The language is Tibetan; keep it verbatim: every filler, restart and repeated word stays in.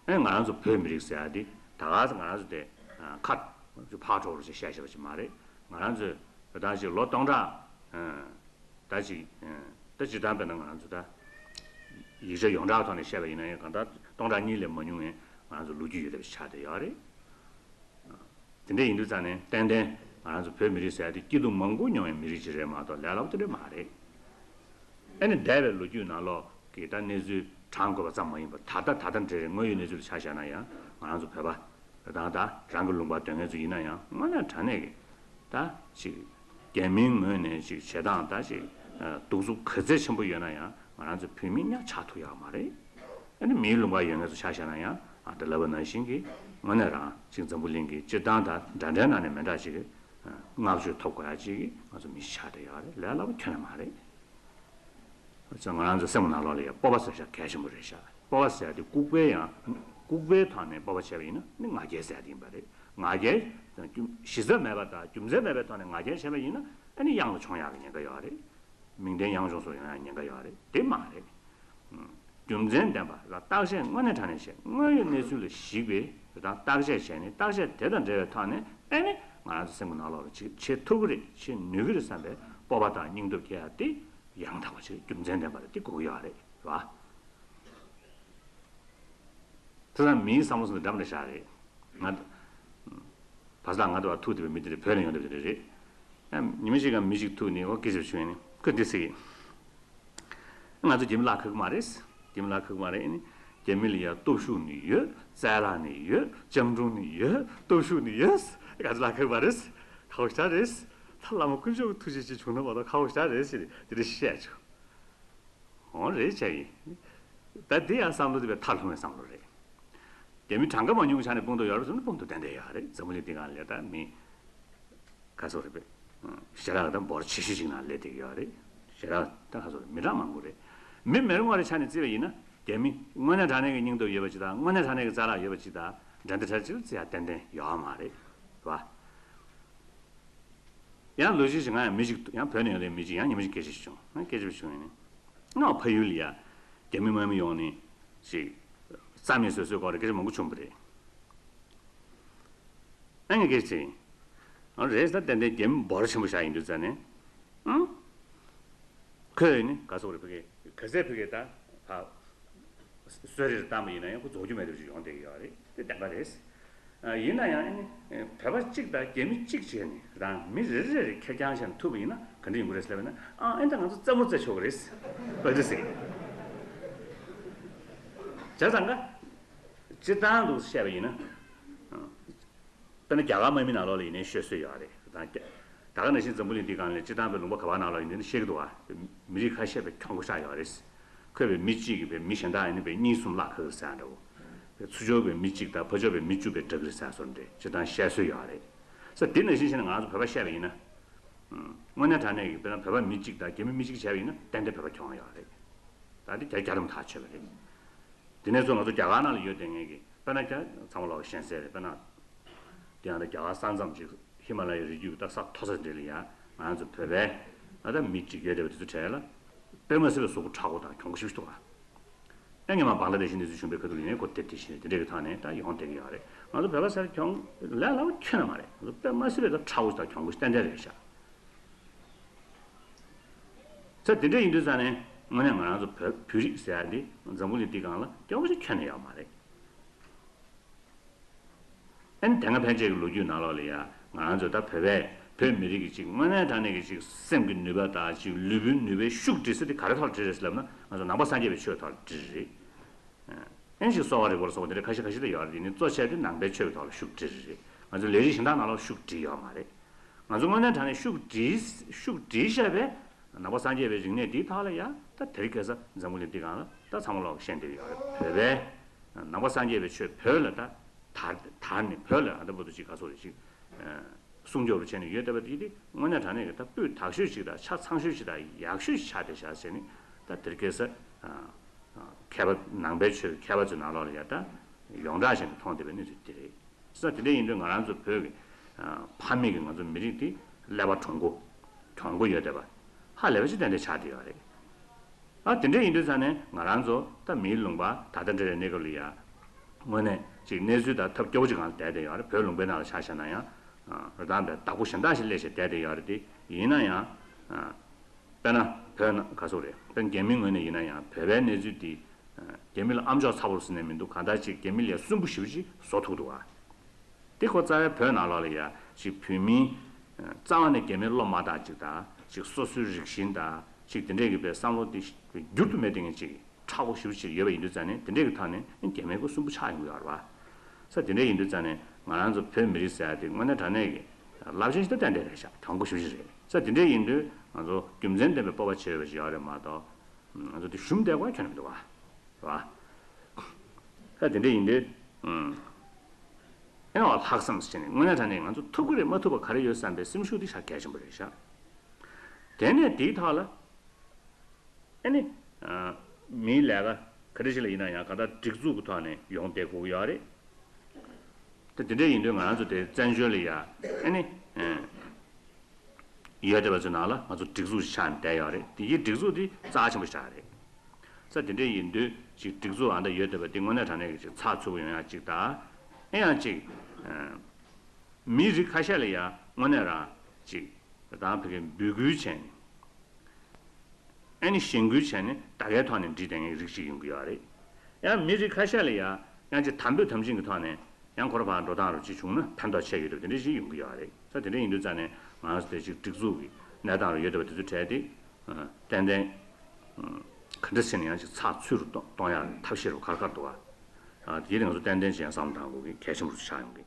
ཨེ་ང་རང་ཚོ་བོད་མི་རིགས་ཟེར་ཡ་དེ་ད་ག་ས་ང་རང་ཚོ་དེ་ཁ་ཕར་འགྲོ་རུ་ཞིག་བཤད་བཤད་པ་ཞིག་མ་རེད། ང་རང་ཚོས་ད་ཅིག་ལོ་སྟོང་ཕྲག་ད་ཅིག་ད་སྤྱིར་བཏང་དཔེར་ན་ང་རང་ཚོ་ད་ཡིག་ཆ་ཡོངས་གྲགས་ཐོག་ནས་བཤད་པ་ཡིན་ན་ཡང་གང་ལྟར་སྟོང་ཕྲག་གཉིས་ལས་མ་ཉུང་བའི་ང་རང་ཚོ་ལོ་རྒྱུས་ཡོད་པ་ཞིག་ཆགས་བསྡད་ཡོད་རེད། དེ་འདྲ་ཡིན་དུས་ཙང་ནས་ཏན་ཏན་ང་རང་ཚོ་བོད་མི་རིགས་ཟེར་ཡ་དེ་སྐྱིད་སྡུག་མང་པོ་མྱོང་བའི་མི་རིགས་ཅིག་རེད་མ་གཏོགས་ལས་སླ་པོ་དེ་འདྲ་མ་རེད། ཨ་ནི་འདས་པའི་ལོ་རྒྱུས་ནང་ལོགས་ཀྱི་ད་གནས་ཚུལ་བགྲང་དགོས་པ་ཙམ་མ་ཡིན་པར་ད་ལྟ་ད་ལྟ་འདྲ་རེད། དངོས་ཡོད་གནས་ཚུལ་ལ་ཆ་བཞག་ན་ཡང་ང་རང་ཚོ་བོད་པ་ད་ད་རང་གི་ལུང་པར་སྡོད་མཁན་ཚོ་ཡིན་ན་ཡང་དངོས་གནས་དྲང་གནས་ཀྱི་ད་ཅིག་རྒྱ་མིའི་ངོས་ནས་ཅིག་བྱེད་སྟངས་ད་ཅིག་གདུག་རྩུབ་ག་ཚད་ཆེན་པོ་ཡོད་ན་ཡང་ང་རང་ཚོ་བོད་མི་གཉའ་ཆག་ཐུབ་ཡག་མ་རེད། ཨ་ནི་མིའི་ལུང་པར་ཡོད་མཁན་ཚོ་ཆ་བཞག་ན་ཡང་ཨ་ད་ལབ་པ་ནང་བཞིན་གྱི་དངོས་གནས་རང་ཅིག་འཛམ་བུ་གླིང་གི་སྤྱིར་བཏང་དང་འདྲ་འདྲའི་ནང་ནས་མི་འདྲ་ཅིག་གི་བསྔགས་བརྗོད་ཐོབ་དགོས་ཡ་ཅིག་གི་ང་ཚོ་མི་ཞིག་ཆགས་བསྡད་ཡོད་རེད། ལས་སླ་པོ་ཁྱོན་ནས་མ་རེད། ང་རང་ཚོ་སེམས་ནང་ལོགས་ལ་ཡ་སྤོབས་པ་ཟེར་ཤ་གལ་ཆེན་པོ་རེད་ཤག་སྤོབས་པ་ཟེར་ཡ་དེ་ལྐུགས་པའི་ཡང་ལྐུགས་པའི་ཐོག་ནས་སྤོབས་པ་བྱས་པ་ཡིན་ན་ནི་ང་རྒྱལ་ཟེར་ཡ་དེ་ཡིན་པ་རེད། ང་རྒྱལ་གཞི་རྩ་མེད་པ་དང་རྒྱུ་མཚན་མེད་པའི་ཐོག་ནས་ང་རྒྱལ་བྱས་པ་ཡིན་ན་ཨ་ནི་གཡང་ལ་མཆོང་ཡག་གི་ཉེན་ཁ་ཡོད་རེད། མིང་དོན་གཡང་ལྗོངས་སུ་ཡོང་ཡག་ཉེན་ཁ་ཡོད་རེད། དེ་མ་རེད། རྒྱུ་མཚན་ལྡན་པ་ལ་བརྟག་དཔྱད་དངོས་གནས་དྲང་གནས་བྱས། དངོས་ཡོད་གནས་ཚུལ་ལ་གཞིགས་པའི་རང་བརྟག་དཔྱད་བྱས་ནས་བརྟག་དཔྱད་དེ་དང་འབྲེལ་བའི་ཐོག་ནས་ཨེ་ནི་ང་རང་ཚོ་སེམས་ཀྱི་ནང་ལོགས་ལ་ཅིག་བྱེད་ཐུབ་ཀྱི་རེད། བྱེད་ནུས་ཀྱི་རེད་བསམ་པའི་སྤོབས་པ་དང་སྙིང་སྟོབས་སྐྱེ་ཡག་དེ་ཡང་དག་པ་ཅིག་རྒྱུ་མཚན་ལྡན་པ་རེད། དེ་དགོས་ཀྱི་ཡོད་རེད། རེད་བ། ཐེ་ཚོམ་མིའི་བསམ་བློ་ཟེར་ན་འདྲ་མི་འདྲ་ཞིག་རེད། ང་བ་ས་ལ་ང་དང་བ་ཐུག་བསྡད་པའི་མི་དེ་རེད། བོད་ནས་ཡོང་བསྡད་པ་དེ་རེད། ཡང་ཉི་མ་ཞིག་གམ་མི་ཞིག་ཐུག་ནས་ཨོ་སྐད་ཆ་བྱུང་ནས་ཁོས་འདི་ཟེར་གི། ང་ཚོ་རྒྱ་མི་ལ་ཁག་མ་རེད། རྒྱ་མི་ལ་ཁག་མ་རེད། ཨ་ནི་རྒྱ་མི་ལ་ཡ་སྟོབས་ཤུགས་ནི་ཡོད། རྩལ་ལག་ནི་ཡོད། སྤྱང་གྲུང་ནི་ཡོད། སྟོབས་ཤུགས་ནི་ཡོད། ང་ཚོ་ལ་ཁག་མ་རེད། ཁག་པོ་ཞེ་དྲག་རེད། ད་བླ་མ་དཀོན་མཆོག་གི་ཐུགས་རྗེ་ཅིག་བྱུང་ན་མ་གཏོགས་ཁག་པོ་ཞེ་དྲག་རེད་ཟེར་ནས་དེ་འདྲ་བཤད་བྱུང་། འོ་རེད་བྱས་ཡིན། ད་འདི་ཡང་བསམ་བློ་དེ་བས་མཐར་ལྷུང་བའི་བསམ་བློ་རེད། རྒྱ་མི་གྲངས་ཀ་མང་ཉུང་གི་ཆ་ནས་དཔུང་སྟོབས་ཡོད་རེད་ཟེར་ན་དཔུང་སྟོབས་ཏན་ཏན་ཡོད་རེད། འཛམ་བུ་གླིང་འདི་སྒང་ལ་ད་མི་ག་ཚོད་རེད་པས། ཞེ་དྲག་ད་འབོར་ཆེ་ཤོས་ཅིག་ནང་སླེབས་བསྡད་ཀྱི་ཡོད་རེད། ཞེ་དྲག་ད་ག་ཚོད་རེད། མི་གྲངས་མང་པོ་རེད། མི་མི་རེ་ངོ་རེ་ཆ་ནས་བརྩིས་པ་ཡིན་ན་རྒྱ་མི་དངོས་གནས་དྲང་གནས་ཀྱི་སྙིང་སྟོབས་ཡོད་པ་ཅིག་དང་དངོས་གནས་དྲང་གནས་ཀྱི་རྩ་ལག་ཡོད་པ་ཅིག་དང་འགྲན་ཟླ་གྲལ་ཅིག་ལ་བརྩི་ཡ་ཏན་ཏན་ཡོད་མ་རེད། རེད་བ། ཡང་ལོ་གཅིག་ཞིག་ང་ཡང་མི་ཞིག་ཡང་བོད་ནས་ཡོང་བའི་མི་ཞིག་ཡང་ཉི་མ་ཞིག་སྐད་ཆ་ཞིག་བྱུང་། ང་སྐད་ཆ་ཞིག་བྱུང་ཡིན་ནི། ང་ཕ་ཡུལ་ལ་ཡ་རྒྱ་མི་དམག་མི་ཡོང་ནས་ཞིག་རྩྭ་མེད་བཟོ་བཟོས་སྐོར་ལ་སྐད་ཆ་མང་པོ་བྱུང་བ་རེད། ཨ་ངས་སྐད་ཆ་དྲིས། ཨ་རེད་ད་ཏན་ཏན་རྒྱ་མི་འབོར་ཆེན་པོ་ཞིག་ཡིན་དུས་ཙང་ནས། ཨང་། ཁོས་ནི་ག་སོག་རེ་ཕ་གི་ག་ཚད་ཕ་གི་ད་ཕ། གསོལ་རས་བཏང་བ་ཡིན་ན་ཡང་ཁོ་རྫོགས་རྒྱུ་མེད་པ་ཞིག་ཡོང་བསྡད་ཀྱི་ཡོད་རེད། དེ་བདེན་པ་རེད། ཨ་ཡིན་ན་ཡང་ཨ་ནི་བོད་པ་གཅིག་དང་རྒྱ་མི་གཅིག་བྱས་ནས་རང་མི་རེ་རེ་རེ་ཁེར་རྐྱང་བྱས་ནས་ཐུབ་པ་ཡིན་ན་ག་འདྲ་ཡོང་གི་རེད་ཟེར་ལབ་ན། ཨ་ཨེ་ད་ང་ཚོ་རྩེད་མོ་རྩེ་ཆོག་གི་རེད། བོད་དུ་ཟེར་གི་བྱས་ཙང་ཀ་སྤྱིར་བཏང་དུ་བཤད་པ་ཡིན་ན། དཔེར་ན་རྒྱ་གར་དམག་མི་ནང་ལོགས་ལ་ཡིན་ནའི་ཤོད་སྲོལ་ཡོད་རེད། ད་ད་ག་ནང་བཞིན་འཛམ་བུ་གླིང་འདིའི་སྒང་ལ་སྤྱིར་བཏང་བའི་ལུང་པ་ག་བ་ནང་ལོགས་ཡིན་ནའི་ཤེས་ཀྱི་འདུག་བ། མི་རིགས་ཁ་ཤས་པའི་གྱོང་པོ་ཆགས་ཡོད་རེད། ཁོས་པའི་མི་གཅིག་གིས་པའི་མི་གཞན་དག་ཡིན་ནའི་པའི་གཉིས་གསུམ་བརླག་ཁག་ཟེར་འདྲ་བོ། པའི་ཚུར་ཕྱོགས་པའི་མི་གཅིག་དང་ཕར་ཕྱོགས་པའི་མི་བཅུ་པའི་འདྲ་གི་རེད་ཟེར་སོགས་འདྲ་སྤྱིར་བཏང་བཤད་སྲོལ་ཡོད་རེད། ས་དེ་ནང་བཞིན་བྱས་ན་ང་ཚོ་བོད་པ་བཤད་པ་ཡིན་ན། དངོས་གནས་དྲང་གནས་ཀྱི་དཔེར་ན་བོད་པ་མི་གཅིག་དང་རྒྱ་མི་མི་གཅིག་བྱས་པ་ཡིན་ན་ཏན་ཏན་བོད་པ་གྱོང་ཡོད་རེད། ད་དེ་རྒྱ་རྒྱ་དམ་ཐག་ཆོད་པ་རེད། དེ་ནས་ཚོ་ང་ཚོ་རྒྱ་གར་ནང་ལ་ཡོད་བསྡད་མཁན་གྱི་དཔེར་ན་རྒྱ་ཚང་མ་ལོག་ཤེས་གསལ་རེད། དཔེར་ན་དེ་ཡང་ད་རྒྱ་གར་ས་མཚམས་ཅིག་ཧི་མ་ལ་ཡའི་རི་རྒྱུད་ཀྱི་ད་ས་མཐོ་ས་འདྲ་ལ་ཡ་ང་ཚོ་བོད་པའི་ཨ་ད་མི་གཅིག་ཡོད་བསྡད་པ་དེ་ཚོ་གྲས་ལ་དཔེ་མ་སྲིད་པའི་གཟུགས་པོ་མཁྲེགས་པོ་དང་གྱོང་པོ་ཞེ་པོ་ཅིག་འདུག་ག་ཨེ་ཉི་མ་བང་ལ་དེ་བཞིན་དེ་ཚོ་བྱུང་བའི་ཁ་ཐུག་ལ་ཡིན་ནའི་ཁོ་དེ་དེ་བཞིན་དེ་འདྲ་གི་ཐོག་ནས་ད་ཡོང་བསྡད་ཀྱི་ཡོད་རེད། ང་ཚོ་བོད་པ་ཟེར་གྱོང་ལས་སླ་པོ་ཁྱོན་ནས་མ་རེད། ང་ཚོ་དཔེ་མ་སྲིད་པའི་ད་མཁྲེགས་པོ་ཞིག་དང་གྱོང་པོ་ཞིག་ཏན་ཏན་རེད་ཤག་ས་དེ་འདྲ་ཡིན་དུས་ཙང་ནས་དངོས་གནས་ང་རང་ཚོ་བོད་བོད་རིགས་ཟེར་ཡ་འདི་འཛམ་བུ་གླིང་འདི་སྒང་ལ་སྐྱོ་པོ་ཞིག་ཁྱོན་ནས་ཡོད་མ་རེད། ཨ་ནི་དེ་སྔ་ཕན་ཆད་ཀྱི་ལོ་རྒྱུས་ནང་ལོགས་ལ་ཡ་ང་རང་ཚོ་ད་བོད་པས་བོད་མི་རིགས་ཀྱི་ཅིག་དངོས་གནས་དྲང་གནས་ཀྱི་ཅིག་སེམས་ཀྱི་ནུས་པ་དང་ཅིག་ལུས་པོའི་ནུས་པའི་ཤུགས་སྒྲིལ་ས་དེ་ག་རེ་ཐོག་ལ་སྒྲིལ་རེད་ཟེར་ལབ་ན་ང་ཚོ་ནང་པ་སངས་རྒྱས་པའི་ཆོས་ཐོག་ལ་སྒྲིལ་རེད། ཨེ་ནི་ཅིག་གསོ་བ་རིག་པ་ལ་སོགས་པ་དེ་འདྲ་ཁ་ཤས་ཁ་ཤས་དེ་ཡོད་རེད། དེ་ནི་གཙོ་ཆེ་དེ་ནང་པའི་ཆོས་ཀྱི་ཐོག་ལ་ཤུགས་སྒྲིལ་རེད། ང་ཚོ་ལས་རིགས་གཞན་དག་ནང་ལོགས་ཤུགས་སྒྲིལ་ཡོད་མ་རེད། ང་ཚོ་དངོས་གནས་དྲང་གནས་ཤུགས་སྒྲིལ་ཤུགས་སྒྲིལ་བཞག་པའི་ནང་པ་སངས་རྒྱས་པའི་རིག་གནས་འདིའི་ཐོག་ལ་ཡ་ད་དེ་རིང་ཁ་སང་འཛམ་བུ་གླིང་འདི་སྒང་ལ་ད་ཚང་མ་ལོག་ཤེས་བསྡད་ཡོད་རེད། བོད་པའི་ནང་པ་སངས་རྒྱས་པའི་ཆོས་བོད་ལ་ད་དར་དར་ནས་བོད་ལ་ཨ་ད་བོད་དུ་ཅིག་ག་སོགས་རེ་ཅིག་སྲུང་སྐྱོབ་རུ་བྱས་ནས་ཡོད་བསྡད་པ་དེ་དེ་དངོས་གནས་དྲང་གནས་ཀྱི་ད་སྤུས་དག་ཤོས་ཤིག་དང་ཆ་ཚང་ཤོས་ཤིག་དང་ཡག་ཤོས་ཤིག་ཆགས་བསྡད་བཞག་ཟེར་ནས་ད་དེ་རིང་ཁ་སང་མཁས་པ་ནང་པའི་ཆོས་ཀྱི་མཁས་པ་ཚོའི་ནང་ལོགས་ལ་ཡ་ད་ཡོངས་གྲགས་བྱས་ནས་མཐོང་བསྡད་པའི་གནས་ཚུལ་དེ་རེད། ས་དེ་འདྲ་ཡིན་དུས་ང་རང་ཚོ་བོད་ཀྱི་ཕ་མེས་ཀྱི་ང་ཚོ་མི་རིགས་འདི་ཀླད་པ་གྲུང་པོ་གྱོང་པོ་ཡོད་བསྡད་པ་ཧ་ལས་པ་ཅིག་ཏན་ཏན་ཆགས་བསྡད་ཡོད་རེད། ཨ་དེ་འདྲ་ཡིན་དུས་ཙང་ནས་ང་རང་ཚོ་ད་མིའི་ལུང་པ་ད་ལྟ་འདྲ་བའི་གནས་སྐབས་ལ་ཡ་ དངོས་གནས་ཅིག་གནས་ཚུལ་དང་ཐབས་སྐྱོ་བོ་ཅིག་སྒང་ལ་བསྡད་བསྡད་ཡོད་རེད། བོད་ལུང་པའི་ནང་ལ་ཆ་བཞག་ན་ཡང་། ཨ། རི་ཐང་པའི་བདག་པོ་གཞན་དག་ཞིག་སླེབས་བྱས་བསྡད་བསྡད་ཡོད་རེད་དེ། ཡིན་ན་ཡང་། ཨ། དཔེར་ན་བོད་ནང་ག་ཚོད་རེད། དཔེར་ན་རྒྱ་མི་ངོས་ནས་ཡིན་ན་ཡང་བོད་པའི་གནས་ཚུལ་འདི། ཨ། རྒྱ་མི་ལ་ཨ་མཆོག་ཚ་པོ་ཟེར་ནས་མི་འདུག་གང་ལྟར་ཅིག་རྒྱ་མི་ལས་སུན་པོ་ཞེ་པོ་ཅིག་བཟོ་ཐུབ་འདུག་ག། དེ་ཁོ་རྩ་བའི་བོད་ནང་ལོགས་ལ་ཡ་ཅིག་བོད་མི། ཨ། རྩ་བ་ནས་རྒྱ་མིར་བློ་མ་བཏང་ཅིག་དང་། ཅིག་སོ་སོའི་རིགས་ཞེན་དང་ཅིག་དེ་འདྲས་ཀྱི་པའི་བསམ་བློ་དེ་འགྱུར་དུ་མེད་དེ་ངས་ཅིག་མཁྲེགས་པོ་ཞེ་པོ་ཅིག་ཡོད་པ་ཡིན་དུས་ཙང་ནས། དེ་འདྲས་ཀྱི་ཐོག་ནས་རྒྱ་མི་ཁོ་སུན་པོ་ཆགས་ཡོང་གི་ཡོད་རེད་པ། ས་དེ་འདྲས་ཡིན་དུས་ཙང་ནས་ང་རང་ཚོ་བོད་མི་རིགས་ཟེར་ཡ་དེ་དངོས་གནས་དྲང་གནས་ཀྱི་རླབས་ཆེན་ཞིག་ཏུ་ཏན་ཏན་རེད་ཤག་དྲང་པོ་ཞེ་པོ་ཅིག་རེད། ས་དེ་འདྲས་ཡིན་དུས་ང་ཚོ་རྒྱུ་མཚན་ལྡན་པའི་སྤོབས་པ་བྱེད་འོས་པ་ཞིག་ཡོད་རེད་མ་གཏོགས། ང་ཚོ་དེ་ཞུམ་བསྡད་དགོས་ཁྱོན་ནས་མི་འདུག་བ། རེད་བ། ད་དེ་འདྲ་ཡིན་དུས། ཨུམ། ཨེ་ནས་ལྷག་བསམ་ཟེར་ནས་དངོས་གནས་དྲང་གནས་ང་ཚོ་ཐུབ་ཀྱི་རེད་མ་ཐུབ་པ་ག་རེ་ཡོད་བསམ་པའི་སེམས་ཤུགས་དེ་ཞེ་དྲག་གལ་ཆེན་པོ་རེད་ཤག་དེ་ནས་དེའི་ཐོག་ལ། ཨེ་ནི། ཨ། མིའི་ལས་ཀ་ག་རེ་ཞིག་ལ་ཡིན་ན་ཡང་གང་ལྟར་སྒྲིག་འཛུགས་ཀྱི་ཐོག་ནས་ཡོང་བསྡད་དགོས་ཀྱི་ཡོད་རེད། དེ་དེ་འདྲ་ཡིན་དུས་ང་རང་ཚོ་དེ་བཙན་བྱོལ་ལ་ཡ། ཨེ་ནི། ཨེ། ཡོད་བསྡད་པ་ཚོའི་ནང་ལ་ང་ཚོ་སྒྲིག་འཛུགས་ཤིག་ཆགས་ནས་བསྡད་ཡོད་རེད། དེ་ཡི་སྒྲིག་འཛུགས་དེ་རྩ་ཆེན་པོ་ཞིག་ཆགས་རེད། ས་དེ་འདྲ་ཡིན་དུས་ཅིག་སྒྲིག་འཛུགས་ཨ་འདྲ་ཡོད་བསྡད་པ་དེ་དངོས་གནས་དྲང་གནས་ཀྱི་ཅིག་ཚགས་ཚུད་པོ་ཡོང་ཡ་ཅིག་དང་། ཨེ་ཡང་ཅིག་ཨ། མི་རིགས་ཁ་ཤས་ལ་ཡ་དངོས་གནས་རང་ཅིག་ད་ཕ་གིའི་འབོད་སྐུལ་བྱས་ནས། ཨེ་ནི་གཞེན་སྐུལ་བྱས་ནས་ད་གའི་ཐོག་ནས་འགྲིག་བསྡད་མཁན་རིགས་ཅིག་ཡོང་གི་ཡོད་རེད། ཡང་མི་རིགས་ཁ་ཤས་ལ་ཡ་ཡང་ཅིག་དམ་པོས་དམ་བཅིངས་ཀྱི་ཐོག་ནས། ཡང་ཁོ་རང་ཕར་འགྲོ་སྟངས་རུ་ཅིག་བྱུང་ན་ཕན་ཐོགས་ཆེ་ཡོད་དུས་དེ་འདྲ་ཞིག་ཡོང་གི་ཡོད་རེད། ས་དེ་འདྲ་ཡིན་དུས་ཙང་ནས་ང་རང་ཚོ་དེ་ཅིག་སྒྲིག་འཛུགས་ཀྱི་གནས་སྟངས་རུ་ཡོད་བསྡད་པ་དེ་ཚོའི་གྲས་དེ། ཨ། ཏན་ཏན། ཨ། ག་འདྲ་བྱས་ནས་ཡང་ཅིག་ཚགས་ཚུད་རུ་གཏོང་གཏོང་ཡག་ཐབས་ཤེས་རུ་ག་རེ་ག་རེ་འདུག་ག། ཨ། དེ་ནི་ང་ཚོ་ཏན་ཏན་ཅིག་ཡང་བསམ་བློ་གཏང་དགོས་ཀྱི་གལ་ཆེན་པོ་རུ་ཆགས་ཡོང་གི།